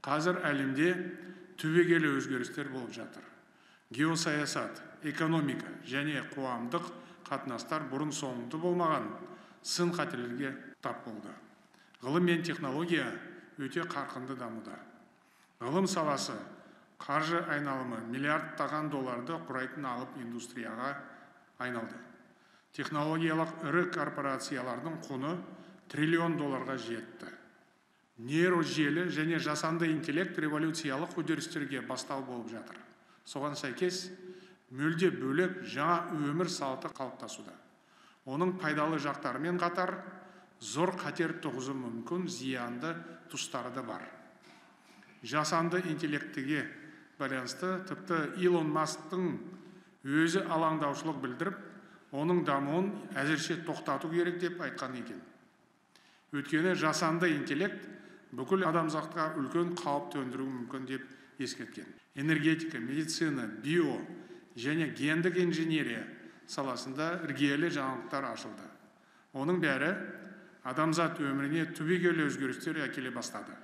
Қазір әлемде түбегейлі өзгерістер болып жатыр. Геосаясат, экономика және қоғамдық қатынастар бұрын соңды болмаған сын қатерлерге тап болды. Ғылым мен технология өте қарқынды дамуда. Ғылым саласы қаржы айналымы миллиардтаған долларды құрайтын алып индустрияға айналды. Технологиялық ірі корпорациялардың құны триллион долларға жетті. Нейрожелі және жасанды интеллект революциялық үдерістерге бастау болып жатыр. Соған сәйкес мүлде бөлек жаңа өмір салты қалыптасуда. Оның пайдалы жақтарымен қатар зор қатер туғызуы мүмкін зиянды тұстары да бар. Жасанды интеллектіге байланысты тіпті Илон Масктың өзі алаңдаушылық білдіріп, оның дамуын әзірше тоқтату керек деп айтқан екен. Өйткені жасанды интеллект бүкіл адамзатқа үлкен қауіп төндіруі мүмкін деп ескерткен. Энергетика, медицина, био және гендік инженерия саласында іргелі жаңалықтар ашылды. Оның бәрі адамзат өміріне түбегейлі өзгерістер әкеле бастады.